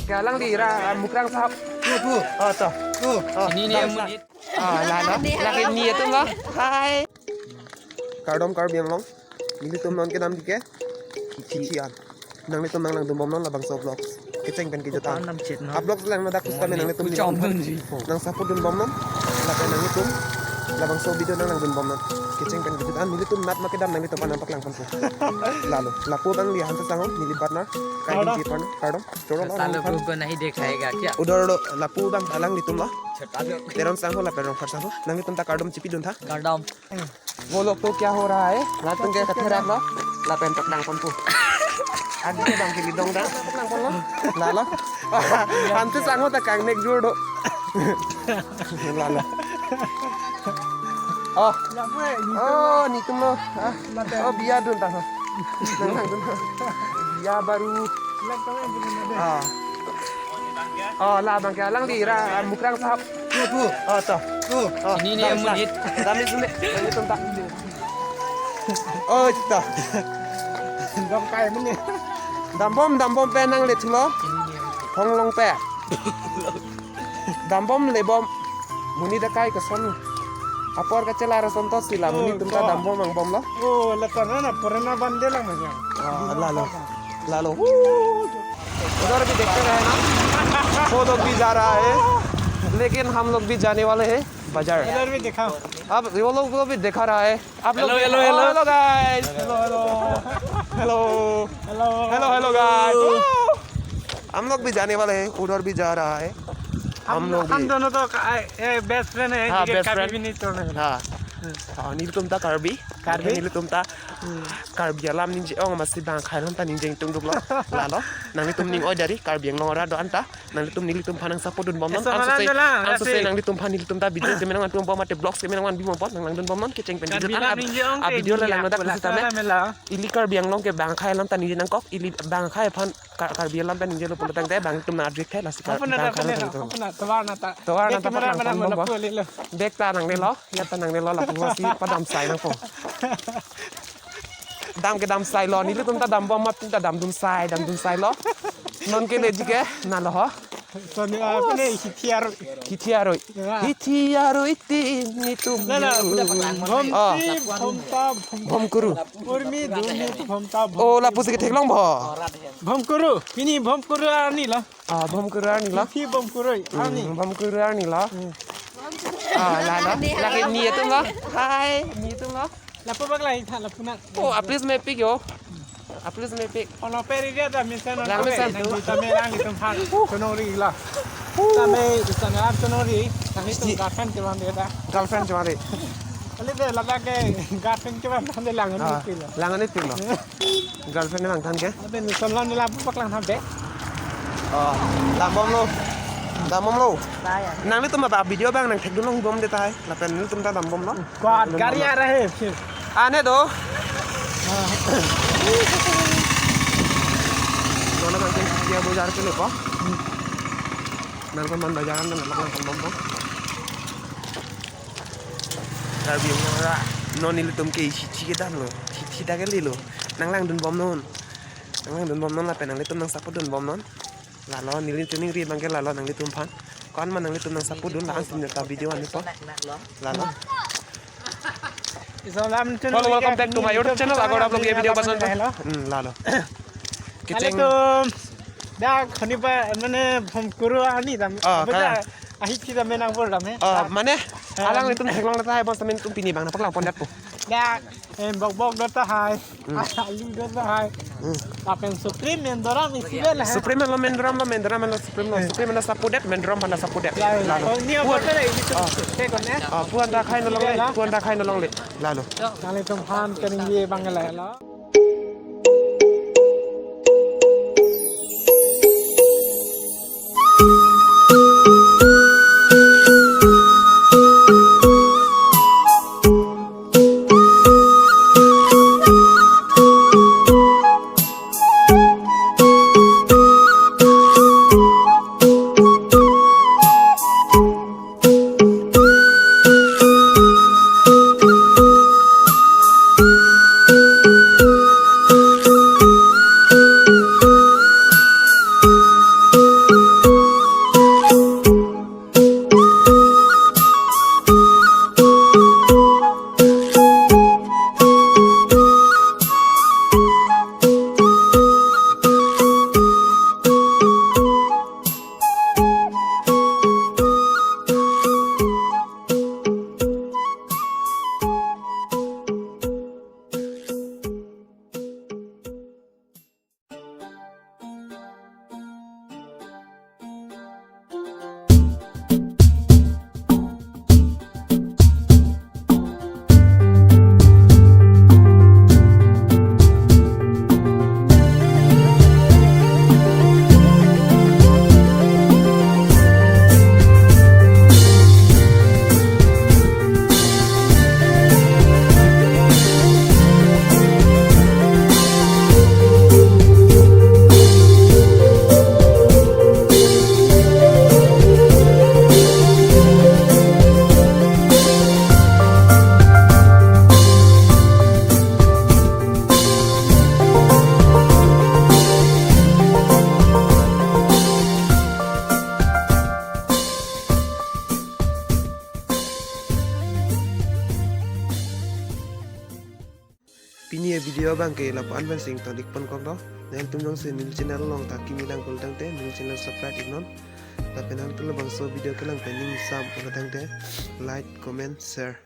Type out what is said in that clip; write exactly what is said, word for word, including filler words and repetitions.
Galang di ra, ah, Mukrang sahab. Tu, tu. Oh, to. Tu. Oh, ini ni yang menit. Ah, la, la. Lagi ni itu, Mbak. Hai. Kardom Karbi Anglong. Nelitum non kedam dike. Chichian. Nanglitum nanglangdun bomnon labangso vlogs. Kecheng pen kejut an. Tanam chet non. Vlogs lang nadak pusitame nanglitum Kuchong dun ji. Nang support dun bomnon. Lapen nanglitum labangso video nanglangdun bomnon. Kecheng pen kejut an. Nelitum nat ma kedam nanglitum aphan nangpaklang ponpo. Lalo. Lapu abang li Hanse Sangho, neli partner. Kaiding Kardom. Ji partner. Kardom. Choro lo Talo nang. Ko nahi dikhayega kya? Udor lo lapu abang alanglitum lo. Chota lo. Teron Sangho lapen Rongphar Sangho. Nanglitum ta kardom chipidun tha. Kardom. वो लोग तो क्या हो रहा है? Latum ke katherak lo. Lapen paklang ponpo. Adi abang kili dong dang. Paklang ponlo. Lalo. Hanse Sangho ta kangnek jur do. Lalo. Oh. Oh, nelitum lo. Ah. Oh, biya dun ta. Nang, nang dun. Biya baru. Ah. Oh, la abang ke alang di ra, ah, Mukrang sahab. Tu, tu. Oh, to. Tu. Oh, ini ni yang menit. Kami sini. Kami tuntak. Oh, to. Dam kai menit. Dambom, dambom pen nang le thulo. Honglong pe. Dambom lebom. Monit akai koson. Apor kachela ra sontos sila. Oh, monit tum ta to. Dambom angbom lo. Oh, la karna na purana bande lang manya. Ah, lalo. Lalo. Hoo. उधर भी देखते रहे ना, वो लोग भी जा रहा है, लेकिन हम लोग भी जाने वाले हैं बाजार। इधर भी दिखाओ। अब वो लोग को भी दिखा रहा है। आप लोग हेलो, भी hello, hello. Hello guys. Hello, hello. Hello. Hello. Hello, hello guys. हम लोग भी जाने वाले हैं, उधर भी जा रहा है। हम हम लोग हम भी। दोनों तो का-, ए, बेस्ट फ्रेंड है, हाँ, ठीक है, बेस्ट कभी फ्रेंड। भी नहीं तोड़ने वाला। हाँ। हाँ, nelitum ta Karbi. Karbi? Nelitum ta Hmm. Karbi alam ningje-ong amatsi bang khai alam ta ningje tungduk lo. Lalo, nanglitum ning oi dari Karbi Anglong arat do-an ta. Nanglitum nelitum aphan nang support dun bomnon. Eso Anso malam se, dolang, anso se asik. Nanglitum aphan nelitum ta video kemenang antum bom mate vlogs kemenang an bimon pot nanglangdun bomnon kecheng pen Karbi video alam an. Ningje-ong A ke video le ningje lang no dak apu la sitame. Sala mela. Ili Karbi Anglong ke bang khai alam ta ningje nangkok, ili bang khai aphan Kar-, Karbi alam pen ningje lo pulo tangte bang tum na adrik the lasi Kar-, Apa na bang ta khai alam pune, tangte. Apa na tovar na ta. Tovar na Dek ta camera patang mana pon mana bombo. Pulilo. Dek ta nangnelo, ya ta nangnelo lapu si padam sai nangpo. Dam ke dam sai lo, nelitum ta dambom amat tum ta damdun sai, damdun sai lo. Non ke leji ke, nalo ho. Soni apa ni, hithi aroi. Hithi aroi. Ya. Hithi aroi tin nelitum. Lala, dulu. Bhom Oh. Ti, bhom ta, bhom Bhom kuru. Urmi, dumi, bhom ta, bhom Oh, lapu si ketheklong bo. Bhom kuru. Ini bhom kuru arni lo. Ah, bhom kuru arni lo. Hithi bhom kuru arni. Hmm, bhom kuru arni lo. Hmm. Ah, la, la. Lagi ni atum lo. Hai, ni atum lo. Lapu bak lai tha lapu na. Oh, aplis mepik yo. Aplis mepik. Ono peri dia ta mesen Lang mesen. Nang kita merang itu hak. Tonori la. Tame kita merang tonori. Nang itu Sti- girlfriend cuman dia ta. Girlfriend cuman dia. Kali dia lada ke girlfriend cuman dia lang Ah, itu lo. Langan itu lo. Girlfriend ni bang than ke? Lapen Newton lo ni lapu paklang tha be. Oh, dambom lo. Dambom lo. Ba ya. Nanglitum ba video bang nang thekdun long bom de tai. Lapen nelitum ta dambom lo. Kuat gari a raha hai. Ane do. Dona bang ke dia bojar ke lepo. Nang kon man bajaran nang lang kon dambom. Karbi Anglong ra non nelitum ke isi chike dan lo. Hithi ta ke lilo. Nanglangdun bomnon. Nanglangdun bomnon lapen nanglitum nang support dun bomnon. Lalo neli tuning ri bang ke lalo nanglitum aphan. Kon ma nanglitum nang support dun la-an sim ta video ani po. Lalo. Islam Hello, welcome back to my YouTube channel. Agora vlog ye video pasan. Hello. Hmm, lalo. Kecheng. Alaikum. Dak khoni pa mane bhom kuru ani dam. Ah, Apa kaya. Dah? Ahi kita menang bol dam eh. Ah, mane? Ah. Alanglitum theklong ta hai bos tamin tum pini bang na paklang pon dat po. Dak, eh, bok bok dot hai. Hmm. Alu dot hai. Hmm. Lapen Supreme mendoram isi bel hai. Supreme lo mendoram lo mendoram lo Supreme lo. Hmm. Supreme lo support det mendoram lo support det. Ya, ya. Lalo. Oh, ni apa Puan. Tu lagi? Ah. Saya kon ya. Ah, puan ta khai nolong le, Lah. Puan ta khai nolong le. Lalo. Nanglitum aphan keningje bang le lo. Pini a-video abang ke lapu-an pensi ington-ik pon kok do. Nanglitum jongsi neli channel along ta kimi lang pulo tangte neli channel subscribe iknon. Lapen halatum labangso video kelang pen ning sam pulo tangte like, comment, share.